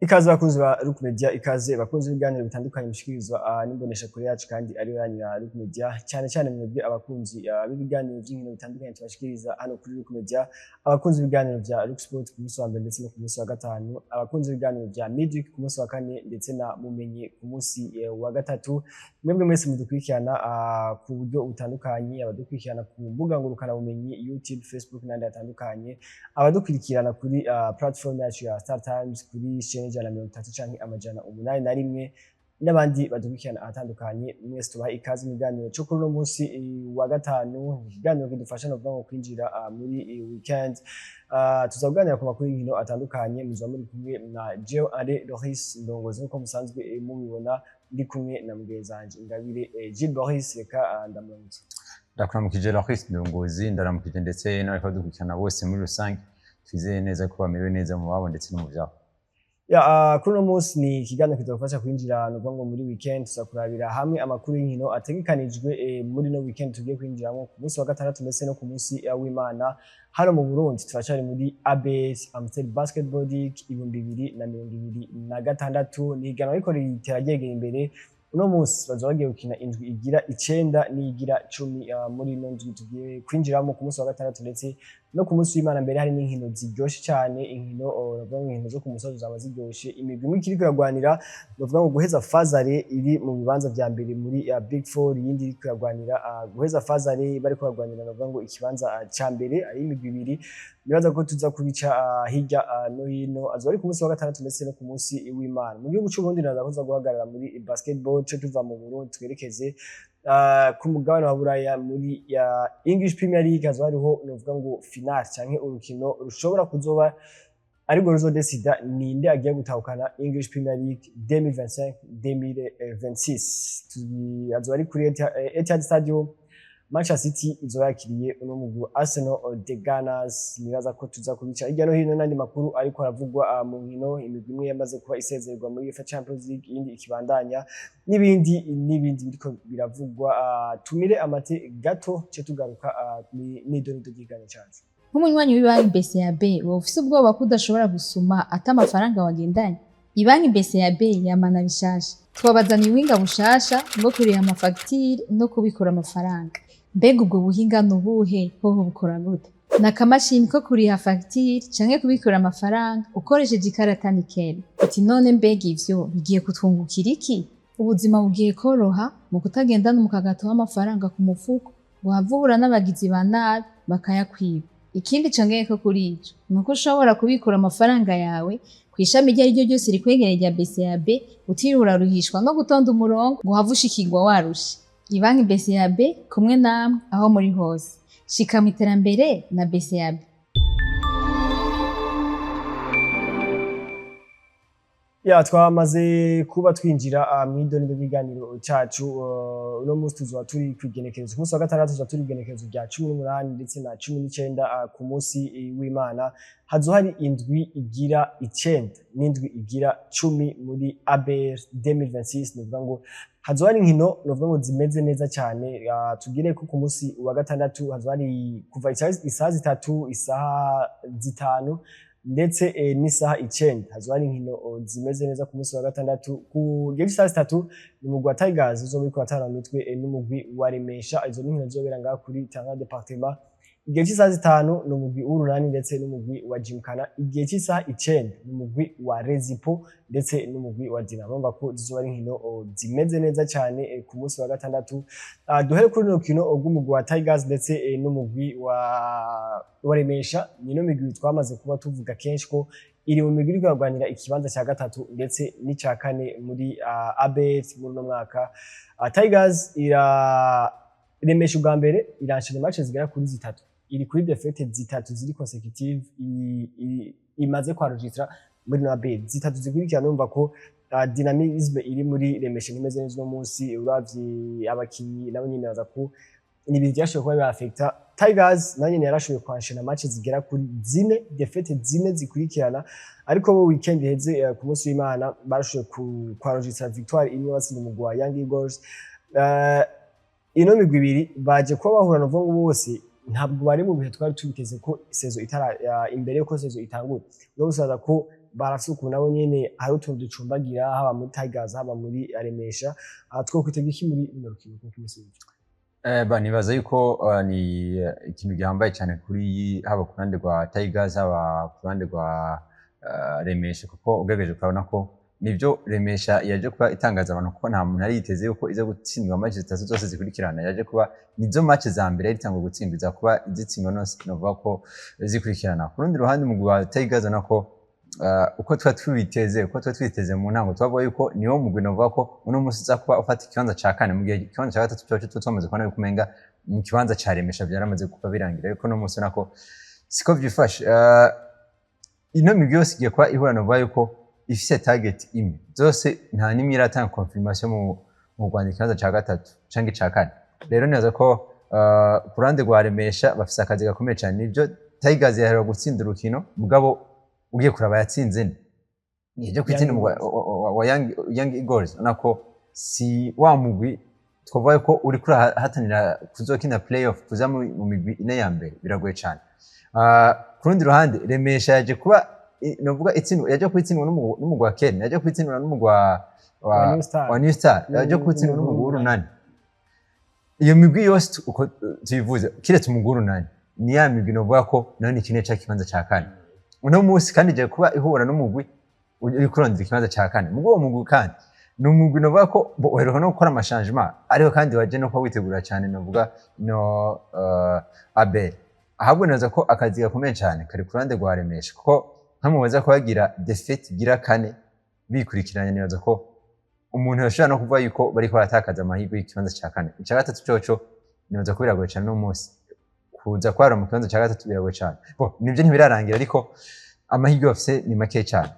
Ikaze bakunzi ba Look Media, ikaze bakunzi b'ibiganiro bitandukanye mushikirizwa n'imbonesha kure yacu kandi ariyo yanyu ya Look Media, cyane cyane mwebwe abakunzi b'ibiganiro by'inkino bitandukanye tubashikiriza hano kuri Look Media, abakunzi b'ibiganiro bya Look Sport ku munsi wa mbere ndetse no ku munsi wa gatanu, abakunzi b'ibiganiro bya Midweek ku munsi wa kane ndetse na Mumenye ku munsi wa gatatu. Mwebwe mwese mudukurikirana ku buryo butandukanye, abadukurikirana ku mbuga ngurukanabumenyi, YouTube, Facebook n'andi atandukanye, abadukurikirana kuri platform yacu ya Star Times kuri chaîne 130 canke 801, n'abandi badukurikirana ahatandukanye, mwese tubaha ikaze mu kiganiro cyo kuri uno munsi wa gatanu, ikiganiro kidufasha no kuvuga ngo kwinjira muri weekend. Tuza kuganira ku makuru y'inkino atandukanye. Muzoba muri kumwe na Geo Ale Loris Ndongozi, nk'uko musanzwe mubibona, ndi kumwe na mugenzi wanje Ingabire Gilles Boris. Reka ndamuramutse. Ndakuramukije Loris Ndongozi, ndaramukije ndetse n'abariko badukurikirana bose muri rusange. Twizeye neza ko bamerewe neza mu babo ndetse no mu vyabo. Ya, kuri uno munsi ni ikiganiro kizagufasha kwinjira nukuvuga ngo muri weekend. Tuzakurabira hamwe amakuru y'inkino ategekanijwe muri no weekend tugiye kwinjiramo, ku munsi wa gatandatu ndetse no ku munsi w'Imana. Hano mu Burundi turacari muri ABS Amstel Basketball League 2026. Ni higanwa ariko ritera ryegera imbere. Uno munsi bazoba bagiye gukina indwi igira icenda n'iyigira 10 muri ino ndwi tugiye kwinjiramo, ku munsi wa gatandatu ndetse no ku munsi w'Imana. Mbere hari n'inkino ziryoshe cyane, inkino navuga ngo inkino zo ku musozi zaba ziryoshe. Imigwi imwe ikiriko iragwanira navuga ngo guheza phase aller iri mu bibanza vya mbere muri Big Four, iyindi iriko iragwanira guheza phase aller, bariko baragwanira navuga ngo ikibanza ca mbere. Ari imigwi ibiri nibaza ko tuza kubica hirya no hino. Azoba ari ku munsi wa gatandatu ndetse no ku munsi w'Imana. Mu gihugu c'u Burundi naza kuza guhagarara muri basketball, ce tuva mu Burundi twerekeze ku mugabane wa Buraya muri ya English Premier League. Hazoba hariho novuga ngo final canke urukino rushobora kuzoba ariko ruzodesida ninde agiye gutahukana English Premier League 2025 2026. Azoba ari kuri Etihad Stadium. Manchester City izoba yakiriye uno mugwi wa Arsenal, The Gunners. Nibaza ko tuza kubica hirya no hino n'andi makuru ariko aravugwa mu nkino, imigwi imwe yamaze kuba isezererwa muri UEFA Champions League, iyindi ikibandanya, n'ibindi n'ibindi biriko biravugwa. Tumire amate gato ce tugaruka n'idonido ry'ikiganiro cacu. Nk'umunywanyi w'ibanki BCAB, wowe ufise ubwoba ko udashobora gusuma ata amafaranga wagendanye? Ibanki BCAB yamana bishasha. Twabazaniye ubuhinga bushasha bwo kuriha amafagitire no kubikura amafaranga. Mbega ubwo buhinga ni ubuhe? Hoho bukora gute? Ni akamashini ko kuriha fagitire canke kubikura amafaranga ukoresheje ikarata Nickel. Uti none mbega ivyo bigiye kutwungukira iki? Ubuzima bugiye koroha mu kutagendana umukagato w'amafaranga ku mufuko ngo uhave uhura n'abagizi ba nabi bakayakwiba. Ikindi congeyeko kuri ico ni uko ushobora kubikura amafaranga yawe kw'ishami iryo ariryo ryose rikwegereye rya BCAB, utiriwe uraruhishwa no gutonda umurongo ngo uhave ushikirwa warushe. Ibanki BCAB, kumwe namwe aho muri hose. Shika mu iterambere na BCAB. Ya, twamaze kuba twinjira mw'idonido ry'ikiganiro cacu. Uno munsi tuzoba turi kw'igenekerezo, ku munsi wa gatandatu tuzoba turi kw'igenekerezo rya 18 ndetse na 19. Ku munsi w'Imana hazoba hari indwi igira icenda n'indwi igira 10 muri ABR 2026. Ni ukuvuga ngo hazoba hari inkino novuga ngo zimeze neza cyane. Tugire ko ku munsi wa gatandatu hazoba hari kuva isaha 3, isaha 5 ndetse n'isaha 9, hazoba hari inkino zimeze neza ku munsi wa gatandatu. Ku gihe cy'isaha 3 ni umugwi wa Tigers uzoba uriko uratana mu mitwe n'umugwi wa Remesha. Izo ni inkino zizobera ngaha kuri terrain département. Igihe cy'isaha 5 ni umugwi w'Urunani ndetse n'umugwi wa Gymkhana. Igihe cy'isaha 9 ni umugwi wa Rezipo ndetse n'umugwi wa Dinamo. Urumva ko zizoba ari inkino zimeze neza cyane ku munsi wa gatandatu. Duhere kuri runo rukino rw'umugwi wa Tigers ndetse n'umugwi wa Remesha. Ni ino migwi twamaze kuba tuvuga kenshi ko iri mu migwi iriko iragwanira ikibanza cya gatatu ndetse n'icya kane muri ABS muri uno mwaka. Tigers ira Remesha ubwa mbere iranshira match zigera kuri zitatu, iri kuri défaites zitatu ziri consécutives imaze kwaregistra muri no ABL, zitatu zikurikirana. Urumva ko dynamisme iri muri Remesha ntimeze neza uno munsi. Uravye abakinyi nabo nyene baza ko ni ibintu byashoboye kuba bibaffecta. Tigers nayo nyene yarashoboye kwanshena match zigera kuri zine, défaites zine zikurikirana, ariko bo weekend iheze ku munsi w'Imana barashoboye kwaregistra victoire imwe, batsinda umugwi wa Young Eagles. Ino migwi ibiri baje kuba bahura, novuga ngo bose ntabwo bari mu bihe twari tubiteze ko saison itara imbere yuko saison itangura. No gusaza ko Barafise ukuntu nabo nyene hari utuntu ducumbagira, haba muri Tigers, haba muri Remesha. Two kwitega iki muri runo rukino ku munsi w'ejo? Ba nibaza yuko ni ikintu gihambaye cyane kuri haba ku ruhande rwa Tigers, haba ku ruhande rwa Remesha, kuko ugerageje kurabona ko nibyo Remesha yaje kuba itangaza abantu, kuko nta muntu yari yiteze yuko iza gutsindwa match zitatu zose zikurikirana. Yaje kuba nizo match za mbere yari itanguye gutsindwa, iza kuba izitsindwa nose novuga ko zikurikirana. Ku rundi ruhande, umugwi wa Tigers ubona ko uko tuba twiteze mu ntango, twavuga yuko niwo mugwi novuga ko uno munsi uza kuba ufata ikibanza ca kane, mu gihe ikibanza ca gatatu cyoco tuba twamaze kubona yuko umenga mu kibanza ca Remesha byaramaze kuba birangira, ariko uno munsi ubona ko siko vyifashe. Ino migwi yose igiye kuba ihura, novuga yuko ifise target imwe zose, nta nimwe iratanga confirmation mu Rwanda ikibanza ca gatatu canke ica kane. Rero nibaza ko ku ruhande rwa Remesha bafise akazi gakomeye cyane. Nibyo, Tigers yaheruka gutsinda urukino, mugabo ugiye kuraba yatsinze nde? Yaje kwitsinda umugwi wa Young Eagles. Ubona ko si wa mugwi twavuga ko uriko urahatanira kuzokina playoff, kuza mu migwi ine ya mbere biragoye cyane. Ku rundi ruhande, Remesha yaje kuba novuga itsindwa, yaje kwitsindwa n'umugwi wa Kenya, yaje kwitsindwa n'umugwi wa New Star. Wa New Star, yaje kwitsindwa n'umugwi w'Urunani. Iyo migwi yose uko tuyivuze, kiretse umugwi w'Urunani, ni ya migwi novuga ko nayo ni kimwe ca kibanza ca kane uno munsi, kandi igiye kuba ihura n'umugwi uri kurondera ikibanza ca kane. Mugwi uwo mugwi kandi ni umugwi novuga ko uheruka no gukora ama changement, ariko kandi waje no kuba witegura cyane, novuga no Abel. Ahubwo nibaza ko akazi gakomeye cyane kari ku ruhande rwa Remesha, kuko nkamubaza ko bagira défaite igira kane bikurikiranye, nibaza ko umuntu yashobora no kuvuga yuko bariko baratakaza amahirwe y'ikibanza ca kane. Ica gatatu coco nibaza ko biragoye cyane uno munsi kuza kwara mu kibanza ca gatatu, biragoye cyane. Bo nibyo ntibirarangira, ariko amahirwe bafise ni make cyane.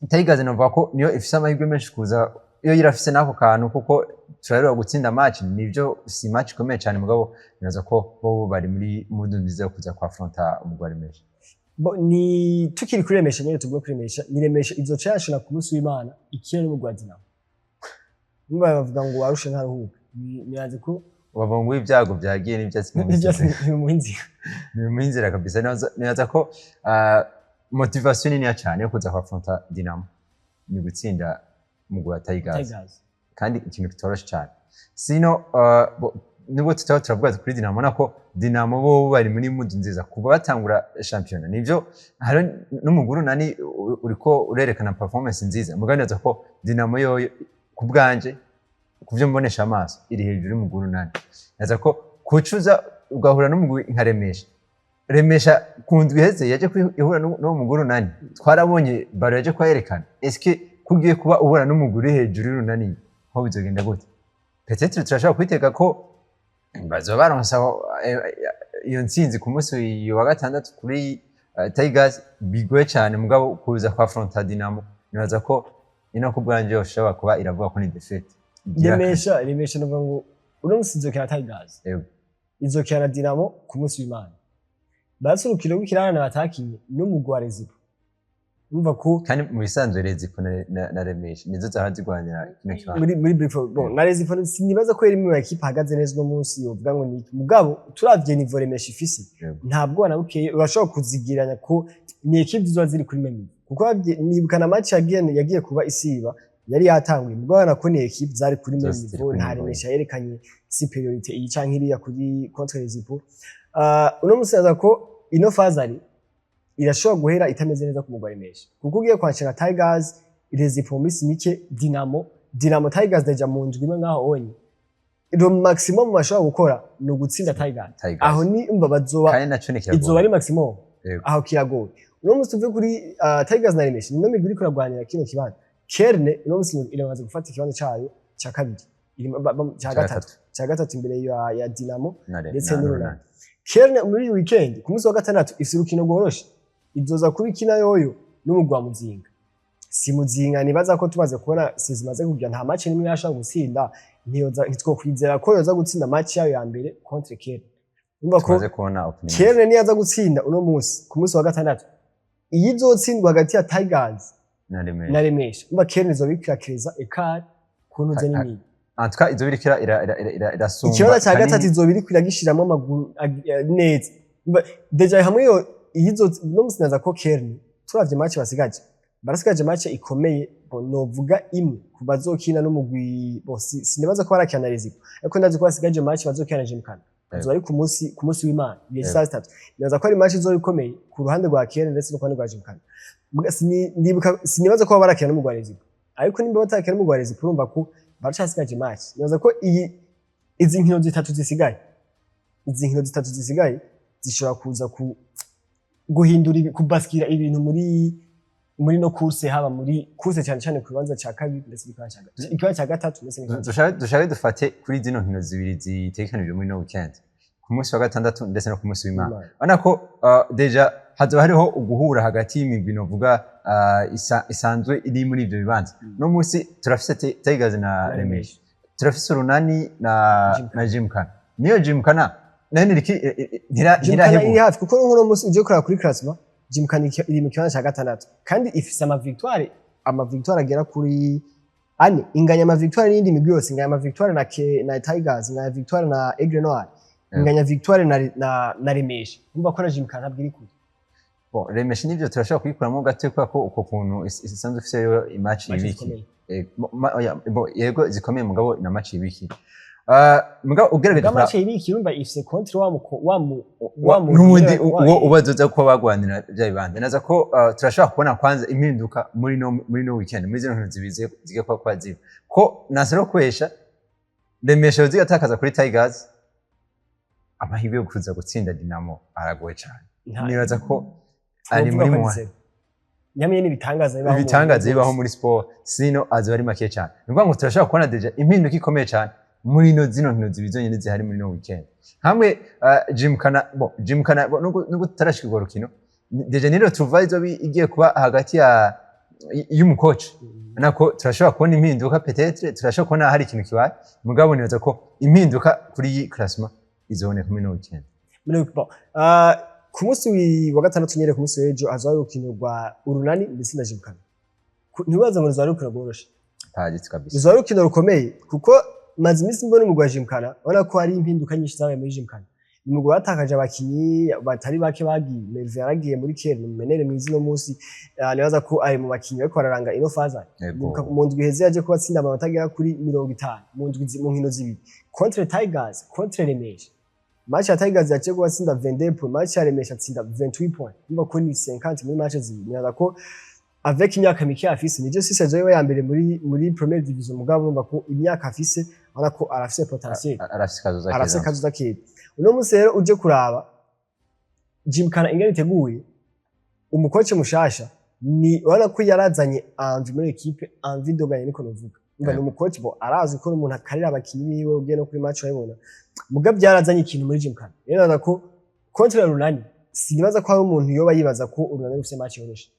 Tigers novuga ko niyo ifise amahirwe menshi kuza, iyo irafise n'ako kantu, kuko turareba gutsinda match, nibyo si match ikomeye cyane, mugabo nibaza ko bo bari muri mood nziza yo kuza kwafronta umugwi wa Remesha. Bo, ni tukiri kuri Remesha nyene, tuvuga kuri Remesha, ni Remesha izoca yashina ku munsi w'Imana ikina n'umugwi wa Dinamo. Numva bavuga ngo warushe ntaruhuka. Nibaze ko bavuga ngo ibyago byagiye n'ibyatsi mu ivyatsi nzira. Bimuha inzira. Ni mu nzira kabisa. Nibaza ko motivation niniya cyane yo kuza kwafronta Dinamo ni gutsinda umugwi wa Tigers. Tigers. Kandi ikintu kitoroshe cyane sino nubwo tutaba turavuga kuri Dinamo, ubona ko Dinamo bo bari muri mood nziza kuva batangura shampiyona. Nivyo, hari n'umugwi Urunani uriko urerekana performance nziza, mugabo nibaza ko Dinamo yoyo, ku bwanje, ku byo mbonesha amaso, iri hejuru y'umugwi Urunani. Nibaza ko kucuza ugahura n'umugwi nka Remesha, Remesha ku ndwi iheze yaje ihura n'uwo mugwi Urunani, twarabonye baro yaje kuyerekana. Eske kugiye kuba uhura n'umugwi uri hejuru y'Urunani, ho bizogenda gute? Peut-être turashobora kwitega ko bazoba baronsa iyo ntsinzi ku munsi wa gatandatu kuri Tigers, bigoye cyane, mugabo kuza kwa fronta Dinamo, nibaza ko ino ku bwanje yoshobora kuba iravuga ko ni défaite igira kane. Remesha nuvuga ngo uno munsi izokina Tigers. Yego. Izokina na Dinamo ku munsi w'Imana. Batse urukino rw'ikirarane batakinye n'umugwi wa Rezipo. Urumva ko Kandi mu bisanzwe Rezipo na Remesha nizo zahora zigwanira kino kibanza. Muri Big Four. Bon, na Rezipo sinibaza ko iri mu equipe ahagaze neza uno munsi yovuga ngo ni, mugabo turavye niveau Remesha ifise, ntabwo na bukeye urashobora kuzigiranya ko ni equipe zizoba ziri kuri même niveau, kuko nibuka na match yagiye kuba isiba yari yatanguye, mugabo urabona ko ni equipe zari kuri même Zose ziri niveau. kuri Nta niveau. Remesha yerekanye supériorité iyi canke iriya kuri contre Rezipo. Uno munsi naza ko ino phase ari irashobora guhera itameze neza ku mugwi wa Remesha, kuko ugiye kwakira Tigers, Rezipo mu minsi mike, Dinamo Tigers déjà mu ndwi imwe ngaho onye, le maximum bashobora gukora ni ugutsinda Tigers. Tigers. Aho ni umva bazoba Kandi naco ni kiragoye. Izoba ari maximum. Yego. Aho kiragoye. Uno munsi tuve kuri Tigers na Remesha, nino migwi iriko iragwanira kino kibanza. Kerne uno munsi iramaze gufata ikibanza cayo ca kabiri, iri ca Ca gatatu, gatatu. ca gatatu imbere ya Dinamo ndetse na n'Urunani. Kerne muri iyi weekend ku munsi wa gatandatu ifise urukino rworoshe, izoza kuba ikina yoyo n'umugwi wa Muzinga. Si Muzinga, nibaza ko tumaze kubona si zimaze kugira, nta match nimwe yashobora gutsinda, ntiyoza, ntitwokwizera ko yoza gutsinda match yayo ya mbere contre Kerne. Urumva ko Tumaze kubona opening. Kerne niyaza gutsinda uno munsi ku munsi wa gatandatu, iyo izotsindwa hagati ya Tigers na Remesha. Na Remesha, umva Kerne izoba ikwirakiriza écart ku ntuze n'imigi. En tout cas izo biriko irasumba Ikibanza cya kanini. gatatu izoba iriko iragishiramwo amaguru neza. Umva, déjà hamwe yo iyo izo no munsi naza ko Kerne Turavye match basigaje, barasigaje match ikomeye, bo novuga imwe ku bazokina n'umugwi bo sinibaza ko barakina na Rezipo, ariko ndazi ko basigaje match bazokina na Gymkhana. Azoba ari ku munsi w'Imana igihe cy'isaha 3. Nibaza ko ari match izoba ikomeye ku ruhande rwa Kere ndetse no ku ruhande rwa Gymkhana. Ndibuka sinibaza ko barakina n'umugwi wa Rezipo, ariko nimba batarakina n'umugwi wa Rezipo, urumva ko baracasigaje match. Nibaza ko iyi izi nkino zitatu zisigaye, izi nkino zitatu zisigaye zishobora kuza ku guhindura kubaskira ibintu muri no course, haba muri course cyane cyane ku kibanza cya kabiri ndetse n'ikibanza cya gatatu, ikibanza cya gatatu ndetse n'ikibanza Dushake dufate kuri zino nkino zibiri zitegekanijwe muri no weekend, ku munsi wa gatandatu ndetse no ku munsi w'Imana. W'Imana. Urabona ko déjà hazoba hariho uguhura hagati y'imigwi novuga isanzwe iri muri ivyo bibanza. No munsi turafise Tigers na Remesha, turafise Urunani na Gymkhana. na Gymkhana. Niyo Gymkhana nayo niriki Gymkhana iri ntirahebura. hafi, kuko nk'uno munsi ugiye kuraba kuri classement, Gymkhana iri mu kibanza cya gatandatu kandi ifise ama victoire agera kuri ane. Inganya ama victoire n'iyindi migwi yose: inganya ama victoire na Tigers, inganya victoire na Aigle Noir, inganya victoire na Remesha. Urumva ko na Gymkhana ntabwo iri kure. Bon, Remesha nivyo turashobora kuyikuramo gato, kubera ko uko kuntu isanzwe ifiseyo i match Match ibiki. zikomeye. Oya, bo, yego zikomeye, mugabo na match ibiki. Mugabo ugerageje Bwa match ibiki, urumva ifise contre wa mu wa mu wa mu n'ubundi uwo ubazoza ko bagwanira bya bibanza, naza ko turashobora kubona kwanza impinduka muri no weekend, muri zino nkino zibiri zigiye kuba kwa ziba ko nasero kwesha Remesha zigatakaza kuri Tigers, amahirwe yo kuza gutsinda Dinamo aragoye cyane. Nibaza ko ari muri mu nyamye n'ibitangaza bibaho mu ibitangaza buryo bibaho bwose. Muri sport sino azoba ari make cyane. Ni ukuvuga ngo turashobora kubona déjà impinduka ikomeye cyane muri no zino nkino zibiri zonyine zihari muri no weekend. Hamwe Gymkhana, bo Gymkhana bo, nubwo tutarashika urwo rukino, déjà niro tuva izoba igiye kuba hagati ya y'umukoci, nako turashobora kubona impinduka, peut-être turashobora kubona hari ikintu kibaye. Mugabo nibaza ko impinduka kuri iyi classement izoboneka muri no weekend. Bon. Ku munsi wa gatandatu nyene, ku munsi w'ejo, hazoba hari urukino rwa Urunani ndetse na Gymkhana. Ntibaza ngo ruzoba ari urukino rworoshe. Tagitse kabisa. Ruzoba ari urukino rukomeye, kuko maze iminsi mbona umugwi wa Gymkhana, ubona ko hari impinduka nyinshi zabaye muri Gymkhana. Ni umugwi watakaje abakinyi batari bake bagiye. Merve yaragiye muri Kerne, ni meneur mwiza uno munsi. Nibaza ko ari mu bakinyi bariko bararanga ino faza. Nibuka mu ndwi iheze yaje kuba atsinda amanota agera kuri 50 mu ndwi mu nkino zibiri, contre Tigers, contre Remesha. Match ya Tigers yaje kuba atsinda 22 points, match ya Remesha atsinda 28 points. Urumva ko ni 50 muri match zibiri. Nibaza ko avec imyaka mike afise, nivyo si saison yiwe ya mbere muri première division, mugabo urumva ko imyaka afise, urabona ko arafise potentiel. Arafise kazoza Arafise keza. kazoza keza. Uno munsi rero uje kuraba Gymkhana ingene iteguye, umukoci mushasha, ni urabona ko yarazanye envie muri équipe, envie de gagner, niko novuga. Umva, ni umukoci bo arazi ko umuntu akarira abakinyi biwe, ugiye no kuri match urabibona. Mugabo byarazanye ikintu muri Gymkhana. Rero nibaza ko contre Urunani, sinibaza ko hari umuntu yoba yibaza ko Urunani rufise match yoroshe.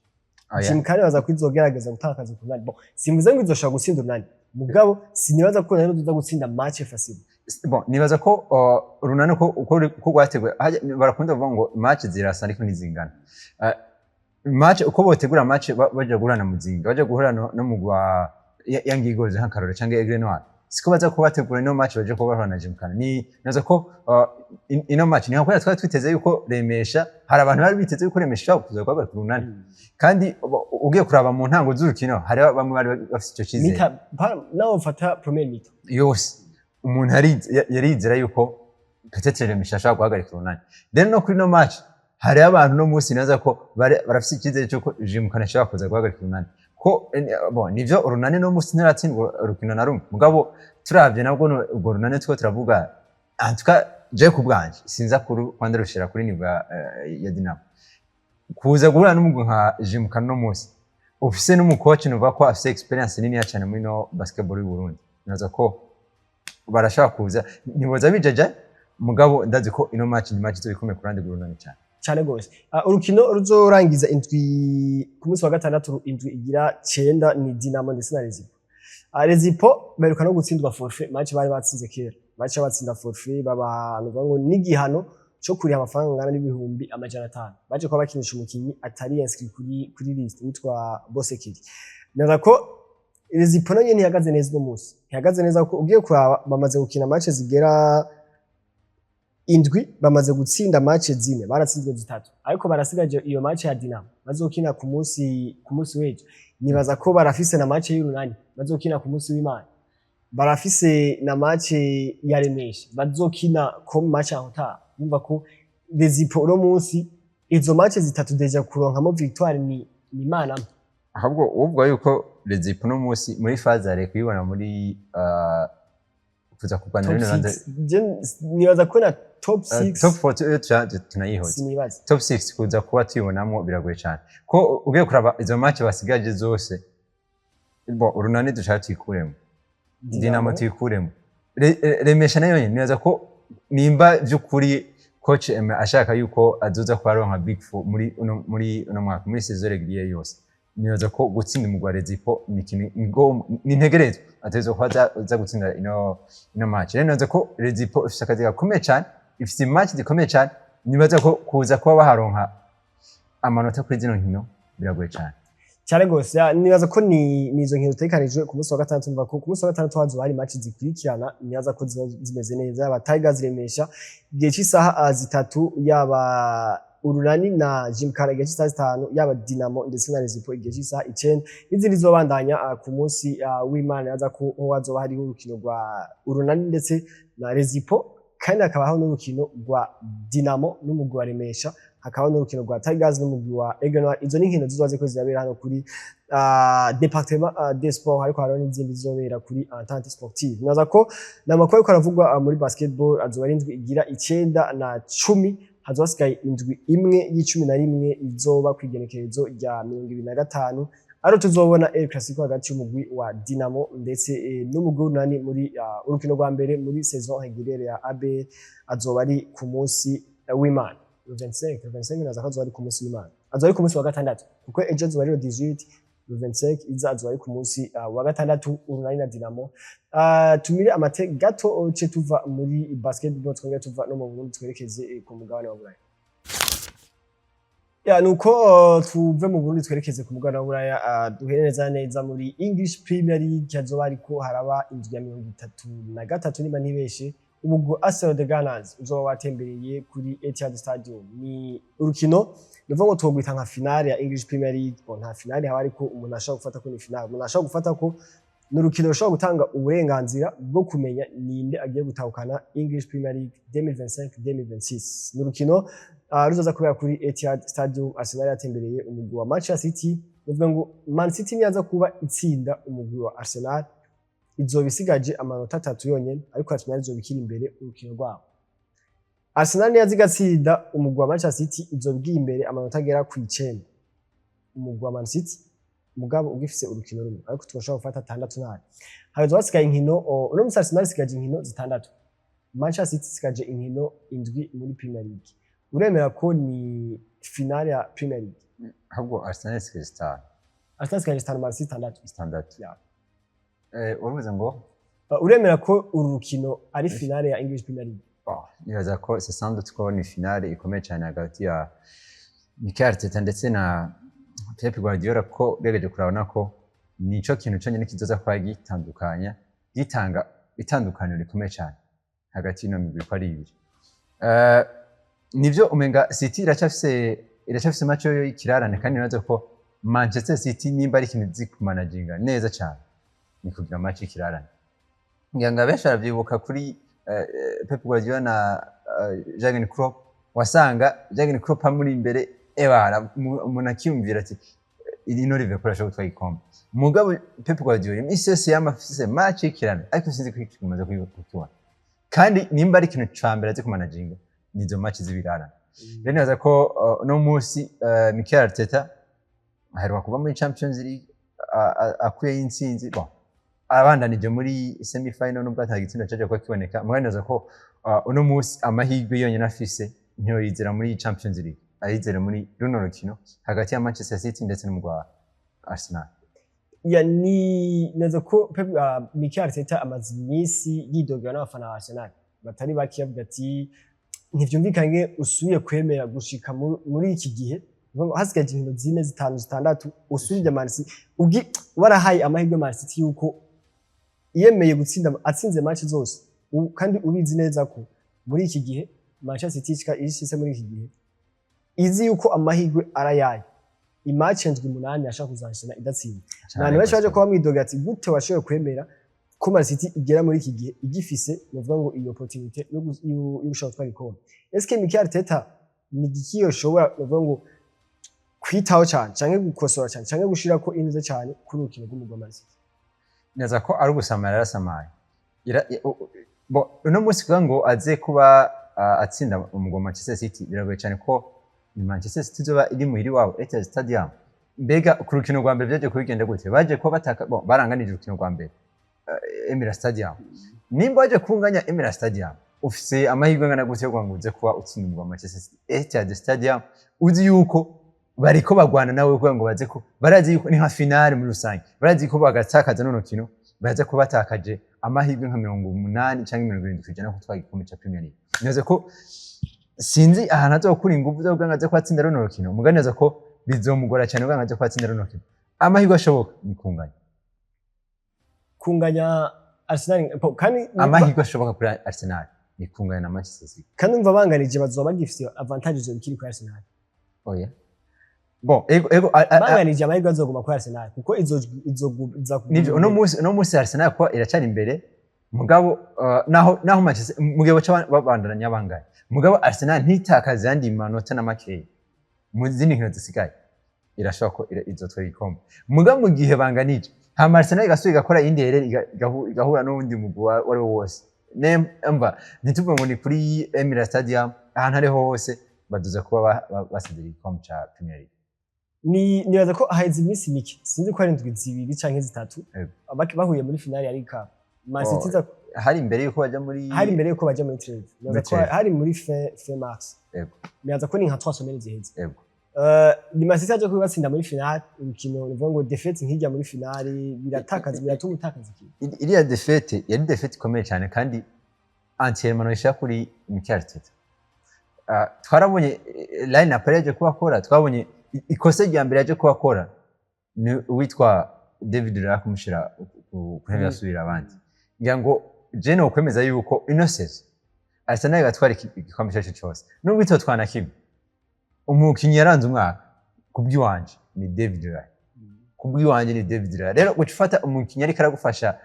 Oya. Gymkhana nibaza ko izogerageza gutakaza ku Runani. Bon, simvuze ngo izoshobora gutsinda Urunani, mugabo sinibaza ko Urunani ruzoza gutsinda match facile. Bon, nibaza ko Urunani uko rwateguye barakunda kuvuga ngo match zirasa ariko ntizingana. Match uko botegura match baja guhura na Muzinga, baja guhura no mugwa Young Eagles nk'akarore canke Aigle Noir, siko baza kuba bategura ino match baje kuba bahura na Gymkhana. Ni nibaza ko ino match ni nka twari twiteze yuko Remesha, hari abantu bari biteze yuko Remesha ishobora kuza guhagarika Urunani, kandi ugiye kuraba mu ntango z'urukino hari bamwe bari bafite ico cizere. Mi-temps nawe ufata première mi-temps Yose umuntu yarizera yuko peut-être Remesha ashobora guhagarika Urunani. Rero no kuri no match hariho abantu no munsi naza ko barafise icyizere cy'uko Gymkhana ashobora kuza guhagarika Urunani. Ko bon, nivyo Urunani no munsi ntiratsindwa urukino na rumwe, mugabo turavye nabwo urwo Runani two turavuga, en tout cas je ku bwanje sinza kuru kwanda rushira kuri niveau ya Dinamo. Kuza guhura n'umugwi nka Gymkhana no munsi ufise n'umukoci nuvuga ko afise expérience nini cyane muri no basketball y'u Burundi, naza ko barashobora kuza ntiboza bijaja. Mugabo ndazi ko ino match ni match izoba ikomeye ku ruhande rw'Urunani cyane. Cyane gose. Urukino ruzorangiza indwi ku munsi wa gatandatu, indwi igira cenda, ni Dinamo ndetse na Rezipo. Rezipo baheruka no gutsindwa forfait match bari batsinze kera. Match batsinda forfait, baba nuvuga ngo n'igihano cyo kuriha amafaranga angana n'500,000. Baje kuba bakinisha umukinyi atari inscrit kuri liste witwa Bosekiri. Naza ko Rezipo nayo ntihagaze neza uno munsi. Ntihagaze neza kuko ugiye kuraba bamaze gukina match zigera Indwi bamaze gutsinda match zine, baratsinzwe zitatu, ariko barasigaje iyo match ya Dinamo bazokina ku munsi w'ejo. Nibaza ko barafise na match y'Urunani bazokina ku munsi w'Imana, barafise na match ya Remesha bazokina comme match en retard. Numva ko Rezipo uno munsi izo match zitatu déjà kuronkamo victoire ni Imana mpa. Ahubwo uvuga yuko Rezipo uno munsi muri phase aller kuyibona muri kuza kurwanira Top bino bibanza. 6. Je nibaza ko na top 6. Top 4 tunayihoze. Sinibaza. Top 6 kuza kuba tuyibonamo biragoye cyane, ko ugiye kuraba izo match basigaje zose, bo Urunani dushaka tuyikuremo, Dinamo tuyikuremo, Remesha nayo nyene nibaza ko nimba by'ukuri coach Aime ashaka yuko azoza kuba aronka big four muri uno mwaka, muri saison régulière yose, nibaza ko gutsinda umugwi wa Rezipo ni ikintu ni ntegerezwa, ategerezwa kuba aza gutsinda ino match. Rero nibaza ko Rezipo ifise akazi gakomeye cyane, ifise match zikomeye cyane. Nibaza ko kuza kuba baharonka amanota kuri zino nkino biragoye cyane. Cyane gose. Ya, nibaza ko ni izo nkino zitegekanijwe ku munsi wa gatandatu. Mva ko ku munsi wa gatandatu hazoba hari match zikurikirana, nibaza ko ziba zimeze neza, yaba Tigers Remesha igihe cy'isaha 3, yaba Urunani na Gymkhana igihe cy'isaha 5, yaba Dinamo ndetse na Rezipo igihe cy'isaha 9, n'izindi zobandanya ku munsi w'Imana. Nibaza ko ho hazoba hariho urukino rwa Urunani ndetse na Rezipo, kandi hakabaho n'urukino rwa Dinamo n'umugwi wa Remesha, hakaba n'urukino rwa Tigers n'umugwi wa Aigle Noir. Izo ni inkino zizoba ziriko zirabera hano kuri département des sports, ariko hariho n'izindi zizobera kuri Entente Sportive. Nibaza ko ni amakuru ariko aravugwa muri basketball. Azoba ari indwi igira icenda na 10, hazoba hasigaye indwi imwe y'11 izoba kw'igenekerezo rya 25, ariho tuzobona El Clasico hagati y'umugwi wa Dinamo ndetse n'umugwi w'Urunani muri urukino rwa mbere muri saison régulière ya ABL. Azoba ari ku munsi w'Imana le 25. Le 25 naza ko azoba ari ku munsi w'Imana, azoba ari ku munsi wa gatandatu, kuko ejo azoba ari le 18. Le 25 iza azoba ari ku munsi wa gatandatu, Urunani na Dinamo. Tumire amate gato ce tuva muri basketball, twongere tuva no mu Burundi, twerekeze ku mugabane wa Buraya. Ya, nuko tuve mu Burundi twerekeze ku mugabane wa Buraya, duhere neza neza muri English Premier League. Hazoba hariko haraba indwi ya 33 niba ntibeshe. Umugwi Arsenal the Gunners uzoba watembereye kuri Etihad Stadium. Ni urukino nuvuga ngo twogwita nka finale ya English Premier League. Bon, nta finale haba, ariko umuntu ashobora gufata ko ni finale, umuntu ashobora gufata ko ni urukino rushobora gutanga uburenganzira bwo kumenya ninde agiye gutahukana English Premier League 2025-2026. Ni urukino ruzoza kubera kuri Etihad Stadium. Arsenal yatembereye umugwi wa Manchester City. Nuvuga ngo Man City niyaza kuba itsinda umugwi wa Arsenal, izoba isigaje amanota 3 yonyene, ariko Arsenal izoba ikiri imbere urukino rwabo. Arsenal niyaza igatsinda umugwi wa Manchester City, izoba igiye imbere amanota agera ku 9 umugwi wa Man City, mugabo ugifise urukino rumwe, ariko turashobora gufata atandatu nabi. Hazoba hasigaye inkino uno musi Arsenal isigaje inkino zitandatu, Manchester City isigaje inkino indwi muri Premier League. Uremera ko ni finale ya Premier League? Ahubwo Arsenal isigaje zitanu. Arsenal isigaje zitanu, Man City zitandatu. Zitandatu. Ya. Wavuze ngo? Uremera ko uru rukino ari finale ya English Premier League? Oh, nibaza ko c'est sans doute ko ni finale ikomeye cyane hagati ya Mikel Arteta ndetse na Pep Guardiola, ko ugerageje kurabona ko nico kintu cyonyine kizoza kuba gitandukanya, gitanga itandukaniro rikomeye cyane hagati y'ino migwi uko ari ibiri. Nivyo umenga City iracafise match yo y'ikirarane, kandi nibaza ko Manchester City nimba ari ikintu izi kumanaginga neza cyane ni kugira match y'ikirarane. Ngira ngo abenshi baravyibuka kuri Pep Guardiola na Jurgen Klopp, wasanga Jurgen Klopp amuri imbere, ebara umuntu akiyumvira ati ino Liverpool ashobora gutwara igikombe, mugabo Pep Guardiola iminsi yose yama afise match y'ikirarane, ariko sinzi ko ikimaze kukibona. Kandi nimba ari ikintu ca mbere azi kumanaginga ni izo match z'ibirarane. Rero nibaza ko uno munsi Mikel Arteta aheruka kuva muri Champions League akuyeyo intsinzi, bon, abandanije muri semi final nubwo ata gitsindo caje kuba kiboneka. Mugabo nibaza ko uno munsi amahirwe yonyene afise ntiyoyizera muri Champions League, ayizera muri runo rukino hagati ya Manchester City ndetse n'umugwi wa Arsenal. Ya, ni neza ko Pep, Mikel Arteta amaze iminsi yidogera n'abafana ba Arsenal batari bake, bavuga ati ntivyumvikanye usubiye kwemera gushika muri iki gihe hasigaje inkino zine, zitanu, zitandatu, usubije Man City ugi warahaye amahirwe Man City yuko yemeye gutsinda, atsinze match zose, kandi ubizi neza ko muri iki gihe Manchester City ishitse muri iki gihe izi yuko amahirwe arayaye, i match ndwi umunani ashaka kuzashina idatsinda. Abantu benshi baje kuba mwidoga ati: "Gute washoboye kwemera ko Man City igera muri iki gihe igifise, novuga ngo, iyo opportunité yo gushobora gutwara igikombe?" Est-ce Mikel Arteta ni igiki yoshobora, novuga ngo, kwitaho cyane canke gukosora cyane canke gushirako intuze cyane kuri urukino rw'umugwi wa Man City? Neza ko ari ugusamara, yarasamaye. Bo uno munsi kugira ngo aze kuba atsinda umugwi wa Manchester City biragoye cyane, ko ni Manchester City izoba iri muhira iwabo, Etihad Stadium. Mbega ku rukino rwa mbere byaje kubigenda gute? Baje kuba bataka, bon, baranganije urukino rwa mbere Emirates Stadium. Nimba waje kunganya Emirates Stadium, ufise amahirwe angana gute yo kugira ngo uze kuba utsinda umugwi wa Manchester City Etihad Stadium, uzi yuko bariko bagwana nawe kugira ngo baze ko barazi yuko ni nka finale muri rusange, barazi ko bagatakaza no rukino baza kuba batakaje amahirwe nka 80 canke 70% gutwara igikombe ca Premier League? Nibaza ko sinzi ahantu azokura inguvu zo kugira ngo aze kubatsinda runo rukino. Mugabo nibaza ko bizomugora cyane kugira ngo aze kubatsinda runo rukino. Amahirwe ashoboka ni kunganya. Kunganya Arsenal kandi Amahirwe ashoboka kuri Arsenal ni kunganya na Manchester City. Kandi umva, banganije bazoba bagifise avantage zo bikiri kuri Arsenal. Oya, bon, ego Banganije amahirwe azoguma kuri Arsenal kuko izo iza. Nivyo, uno munsi Arsenal kuba iracari imbere, mugabo naho Manchester mu gihe baca babandanya banganya, mugabo Arsenal ntitakaze yandi manota na makeya mu zindi nkino zisigaye, irashobora ko izotwara igikombe. Mugabo mu gihe banganije, hama Arsenal igasubira igakora iyindi erreur, igahura n'uwundi mugwi uwo ari wo wose, mva ntituvuge ngo ni kuri Emirates Stadium, ahantu ariho hose baduza kuba basezera igikombe ca Premier League. Ni nibaza ko haheze iminsi mike, sinzi ko ari indwi 2 canke 3, bahuye muri finale ya League Cup, Man City Hari imbere yuko baja muri hari imbere yuko baja muri trêve. Nibaza ko Muri trêve. hari muri fin mars. Nibaza ko ni nka 3 semaines ziheze. Ni Man City yaje kubatsinda muri finale. Urukino nivuga ngo défaite nkijya muri finale biratakaza, biratuma utakaza ikintu. Iriya défaite yari défaite ikomeye cyane, kandi entièrement noyishira kuri Mikel Arteta. Twarabonye line up yaje kuba akora, twabonye ikosa rya mbere yaje kuba akora ni uwitwa David Raya kumushira ku ntebe yasubira abandi. Ngira ngo je no kwemeza yuko ino saison Arsenal igatwara igikombe cyacu cyose, nubwo itotwana kimwe, umukinnyi yaranze umwaka kubw'iwanje ni David Raya, kubw'iwanje ni David Raya. Rero uca ufata umukinnyi ariko aragufasha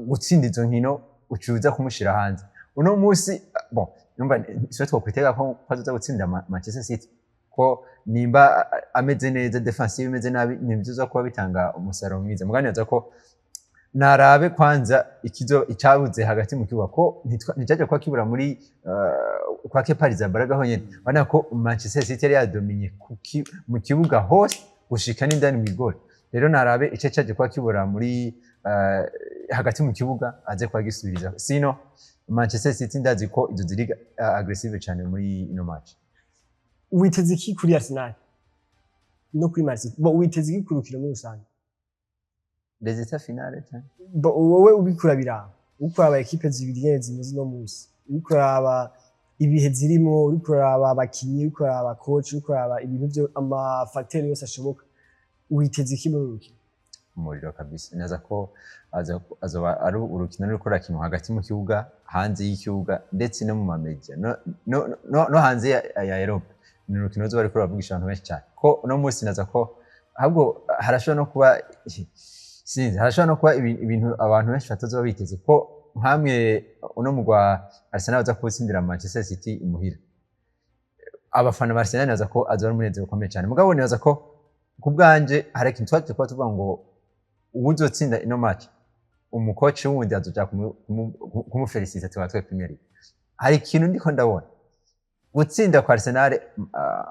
gutsinda izo nkino, uca uza kumushira hanze uno munsi. Bon, numva siwe twokwitega ko azoza gutsinda Manchester City, ko nimba ameze neza, defensive imeze nabi, nibyo uza kuba bitanga umusaruro mwiza. Mugabo nibaza ko narabe kwanza ikizo icabuze hagati mu kibuga, ko nticaje kuba kibura muri kwa Kepa Arrizabalaga honyene. Urabona ko Manchester City yari yadominye mu kibuga hose gushika n'indani mw'igoli. Rero narabe ico caje kuba kibura muri hagati mu kibuga, aze kuba gisubiriza, sino Manchester City ndazi ko izo ziri aggressive cyane muri ino match. Witeze iki kuri Arsenal no kuri Man City? Bo witeze iki ku rukino muri rusange? Résultat finale cyane? Bo wowe ubikura biraba, uriko uraba ekipe zibiri nyene zimeze uno munsi, uriko uraba ibihe zirimo, uriko uraba abakinyi, uriko uraba coach, uriko uraba ibintu byo, ama facteurs yose ashoboka, witeze iki muri uru rukino? Umuriro kabisa. Neza ko azoba ari urukino ruriko rurakinwa hagati mu kibuga, hanze y'ikibuga, ndetse no mu ma médias, no hanze ya Europe. Ni urukino ruzoba ruriko ruravugisha abantu benshi cyane, ko uno munsi naza ko ahubwo harashobora no kuba, sinzi, harashobora no kuba ibintu abantu benshi batazoba biteze, ko nkamwe uno mugwa Arsenal baza kuwutsindira Manchester City imuhira, abafana ba Arsenal nibaza ko azoba ari umunezero ukomeye cyane. Mugabo nibaza ko ku bwanje hari ikintu twaje kuba tuvuga ngo uwuzotsinda ino match, umu coach wundi azoja kumufelicita tuba twe Premier League. Hari ikintu ndiko ndabona, gutsinda kwa Arsenal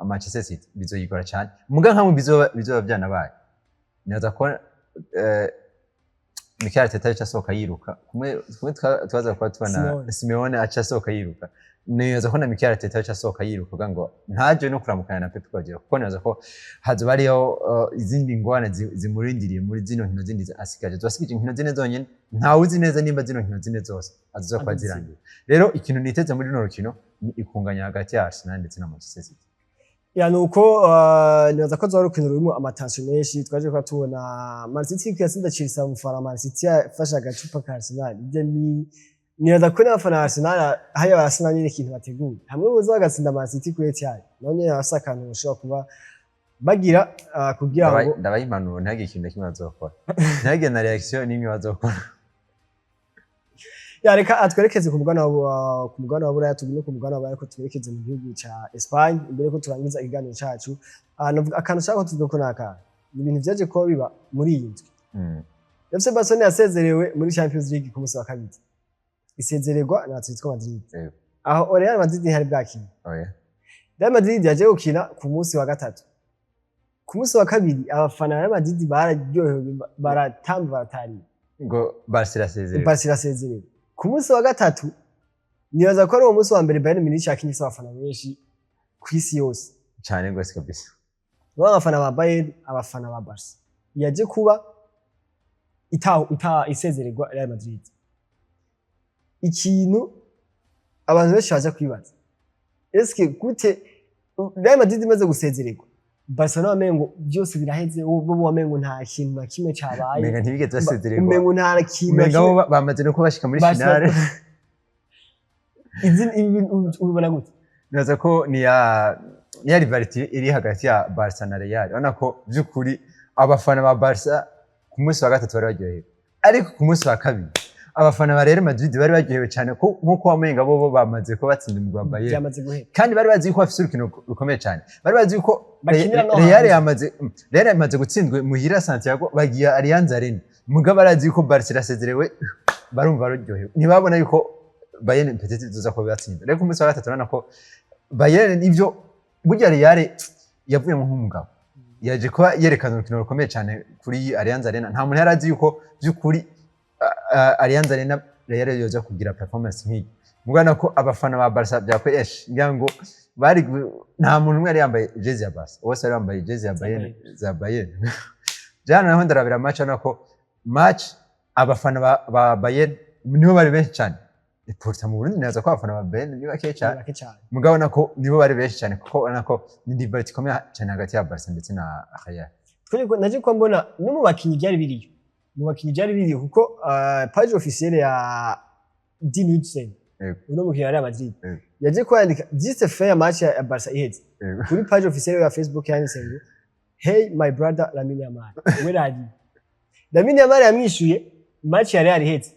Manchester City bizoyigora cyane. Muga nkamwe bizoba byanabaye, nibaza ko Mikel Arteta aca asohoka yiruka kumwe twaza kuba tubona Simeone. Simeone aca asohoka yiruka. Nibaza ko na Mikel Arteta aca asohoka yiruka kugira ngo ntaje no kuramukanya na Pep Guardiola, kuko nibaza ko hazoba hariho izindi ngorane zimurindiriye muri zino nkino zindi asigaje. Zasigaje inkino zine zonyene, ntawe uzi neza nimba zino nkino zine zose azoza kuba Azitsinda. zirangiye. Rero ikintu niteze muri runo rukino ni ikunganya hagati ya Arsenal ndetse na Manchester City. Ya, nuko nibaza ko azoba ari urukino rurimo ama tensions menshi. Twaje kuba tubona Man City iriko yatsinda Chelsea, umufana Man City yafashe agacupa ka Arsenal. Ibyo ni Nibaza ko n'abafana ba Arsenal hariya barasa nyine ikintu bateguye hamwe boza bagatsinda Man City kuri Etihad, none barasa akantu bashobora kuba bagira kugira ngo Ndabaha impanuro, ntihagire ikintu na kimwe bazokora, ntihagire na réaction n'imwe bazokora. Ya, reka atwerekeze ku mugabane wa Buraya, tugume ku mugabane wa Buraya, ko twerekeze mu gihugu ca Espagne imbere ko turangiza ikiganiro cacu. Novuga akantu ushaka ko tuvuga ko ni akantu, ni ibintu vyaje kuba biba muri iyi ndwi. FC Barcelona yasezerewe muri Champions League ku munsi wa kabiri, isezererwa na Atletico Madrid. Aho Real Madrid ntihari bwakina. Oya. Real Madrid yaje gukina ku munsi wa gatatu. Ku munsi wa kabiri abafana ba Real Madrid bararyohewe, baratamba, baratariye. Ngo Barca irasezerewe. Barca irasezerewe. Ku munsi wa gatatu, nibaza ko ari uwo munsi wa mbere Bayern Munich yakinye ifise abafana benshi ku isi yose. Cane gose kabisa. Baba abafana ba Bayern, abafana ba Barca, yaje kuba ita isezererwa Real Madrid. Ikintu abantu benshi baje kwibaza, eske gute Real Madrid imaze gusezererwa, Barcelona wamengo byose biraheze, bo wamengo nta kintu na kimwe cabaye? Umenga ntibigeze basezererwa. Umengo nta kintu na Umenga bo kimwe. Bamaze no kuba bashika muri Barcelona- finale. Izi ibi ubibona gute? Nibaza ko ni ya rivalité iri hagati ya Barca na Real. Urabona ko by'ukuri abafana ba Barca ku munsi wa gatatu bari baryohewe, ariko ku munsi wa kabiri abafana ba Real Madrid bari baryohewe cyane, ko nk'uko wamenga bo bamaze ko batsinda umugwi wa Bayern. Byamaze guhera. Kandi bari bazi yuko bafise urukino rukomeye cyane, bari bazi yuko Bakinira no Real hanze. Real yamaze gutsindwa muhira Santiago, bagiye Allianz Arena, mugabo barazi yuko Barca irasezerewe, barumva baryohewe, ntibabona yuko Bayern peut-être izoza ko batsinda. Rero ku munsi wa gatatu urabona ko Bayern ivyo burya Real yavuyemo nk'umugabo, yaje kuba yerekana urukino rukomeye cyane kuri Allianz Arena. Nta muntu yari azi yuko by'ukuri Allianz Arena Real yoza kugira performance nk'iyi. Mugana ko abafana ba Barca byakwesh ngira ngo bari nta muntu umwe yari yambaye jezi ya Barca, bose bari bambaye jezi ya Bayern, za Bayern. Jana naho ndarabira match, urabona ko match abafana ba Bayern nibo bari benshi cyane. Pourtant mu Burundi naza ko abafana ba Bayern ni bake cyane. Bake cyane. Mugabo nako nibo bari benshi cyane, kuko urabona ko ni rivalité ikomeye cyane hagati ya Barca ndetse na Real. Twebwe naje ko mbona no mu bakinyi byari biriyo, mu bakinyi byari biriyo, kuko page officielle ya Dean Huijsen, uno mukinyi wa Real Madrid, yaje ko yandika juste fin ya match ya Barca iheze, kuri page officielle ya Facebook yanditse ngo: "Hey my brother Lamine Yamal, where are you?" Lamine Yamal yamwishuye match ya Real iheze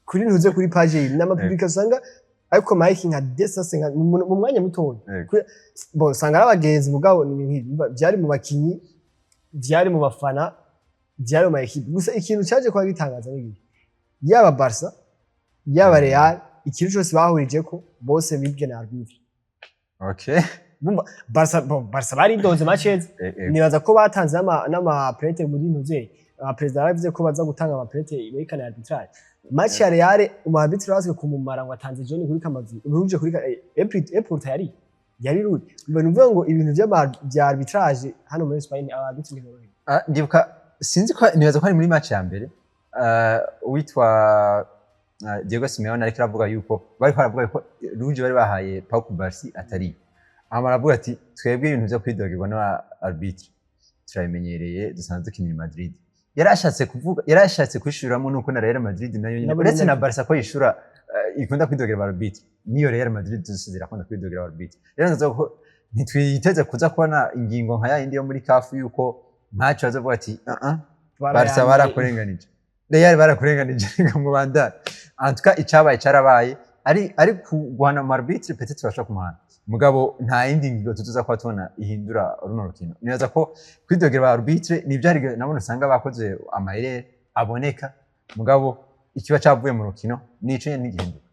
kuri ntuze kuri page ye n'ama publication usanga ariko Mike nka desase nka mu mwanya mutoya. Bon, usanga ari abagenzi, mugabo ni ibintu nk'ibi. Byari mu bakinyi, byari mu bafana, byari mu ma équipe. Gusa ikintu cyaje kuba gitangaza ni iki: yaba Barca, yaba Real, ikintu cyose bahurije ko bose bibwe na arbitre. Bumva Barca, bon, Barca baridoze match heze. Nibaza ko batanze n'ama plainte muri ntuze. Perezida yaravuze ko baza gutanga ama plainte yerekana arbitrage. Match ya Real, umu arbitre bazwe kumumara ngo atanze jaune kuri Kamavi, rouge kuri April, yari rouge. Mbona uvuga ngo ibintu bya arbitrage hano muri Spain, aba arbitre ntiborohewe. Ndibuka, sinzi ko nibaza ko ari muri match ya mbere, uwitwa Diego Simeone ariko aravuga yuko bari baravuga yuko rouge bari bahaye Pau Cubarsí atari, hama aravuga ati: "Twebwe ibintu byo kwidogerwa n'aba arbitre turabimenyereye, dusanzwe dukinira i Madrid." Yarashatse kuvuga, yarashatse kwishyuramo nuko na Real Madrid nayo nyine Nabo uretse nyine. na Barca ko yishura, ikunda kwidogera ba arbitre, niyo Real Madrid zose zirakunda kwidogera ba arbitre. Rero ndaza ko ntitwiteze kuza kubona ingingo nka yayindi yo muri CAF, yuko ntacyo bazavuga ati: "Ah ah, Barca barakurenganije, Real barakurenganije, reka mubandane." En tout cas icabaye carabaye, ari guhana mu arbitre, peut-être bashobora kumuhana, mugabo nta yindi ngingo tuzoza kuba tubona ihindura runo rukino. Nibaza ko kwidogera ba arbitre nibyo, hari nabone usanga bakoze amayerere aboneka, mugabo ikiba cavuye mu rukino nico nyene ntigihinduka.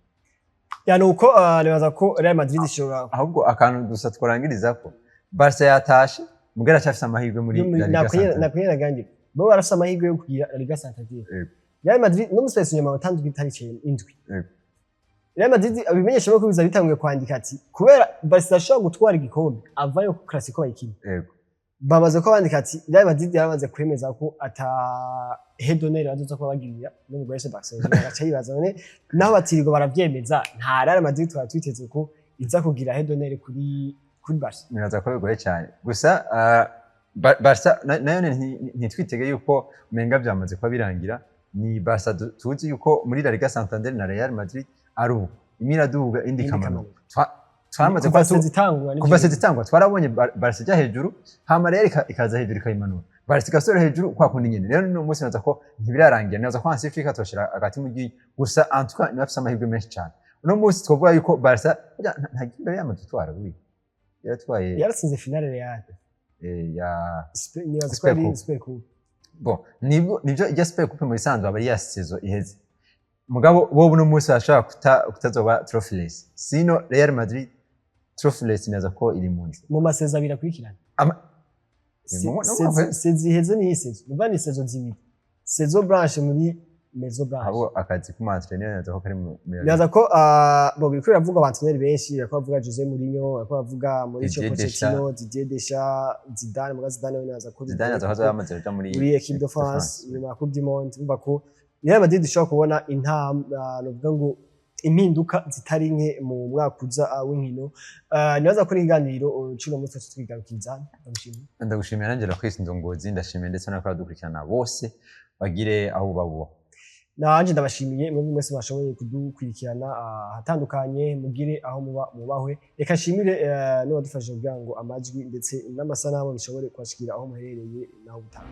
Ya, nuko nibaza ko Real Madrid ishobora Ahubwo akantu gusa tworangirizako, Barca yatashe, mugabo aracyafise amahirwe muri La Liga Santander. Nakwiye nagangira bo barafise amahirwe yo kugira La Liga Santander. Real Madrid no musi inyuma batandukanye itariki 7. Real Madrid abimenyesha ko biza bitanguye kwandika ati kubera Barca ashobora gutwara igikombe avayo ku Clasico bayikina. Bamaze ko bandika ati Real Madrid yaramaze kwemeza ko ata haie d'honneur bazoza kuba bagirira no mu FC Barcelona. Bagaca yibaza none naho batirirwa baravyemeza, nta Real Madrid twari twiteze ko iza kugira haie d'honneur kuri Barca. Nibaza ko bigoye cyane gusa Barca nayo ntitwitege yuko umenga byamaze kuba birangira. Ni Barca tuzi yuko muri La Liga Santander na Real Madrid ari ubu imwe iraduga indi Indi ikamanuka. ikamanuka. Twamaze kuva kuba saison itangura nivyo. Kuva saison itangwa twarabonye Barca ijya hejuru, hama Real ikaza hejuru ikayimanura, Barca igasubira hejuru kwa kundi nyene. Rero n'uno munsi naza ko ntibirarangira, naza ko Hansi Flick atoshira hagati mu ryinyo gusa. En tout cas niwe afise amahirwe menshi cyane uno munsi. Twovuga yuko Barca burya nta gikombe yamaze gutwara, buriya yaratwaye. Yaratsinze finale Real. Ya. Nibaza ko Super ari Coupe. Super Coupe. Bon, nibwo nibyo, ijya Super Coupe mu bisanzwe aba ari ya saison iheze, mugabo bo uno munsi bashobora kutazoba trophyless. Sino Real Madrid trophyless naza ko iri mu nzira. Mu ma saisons abiri akurikirana. Saison iheze ni iyi saison, nuva ni saison zibiri, saison blanche muri maison blanche. Abo akazi k'umu entraîneur naza ko kari mu Nibaza ko bo biriko biravuga aba entraîneur benshi, bariko bavuga Jose Mourinho, bariko bavuga Mauricio Didier Pochettino, Didier Deschamps, Zidane. Muga Zidane we nibaza ko Zidane aza ko yamaze kuja muri muri équipe de France nyuma ya Coupe du Monde. Urumva ko Real Madrid ishobora kubona intambwe, novuga ngo impinduka zitari nke mu mwaka uza w'inkino. Nibaza ko n'ikiganiro c'uno munsi twaca twigarukiza. Ndagushimiye. Ndagushimiye nanjye Chris Ndongozi, ndashimiye ndetse n'abadukurikirana bose, bagire aho babuba. Nanje ndabashimiye mwebwe mwese mwashoboye kudukurikirana ahatandukanye. Mugire aho muba mubahwe. Reka nshimire n'uwadufashije kugira ngo amajwi ndetse n'amasanamu bishobore kubashikira aho muherereye. Naho butaha.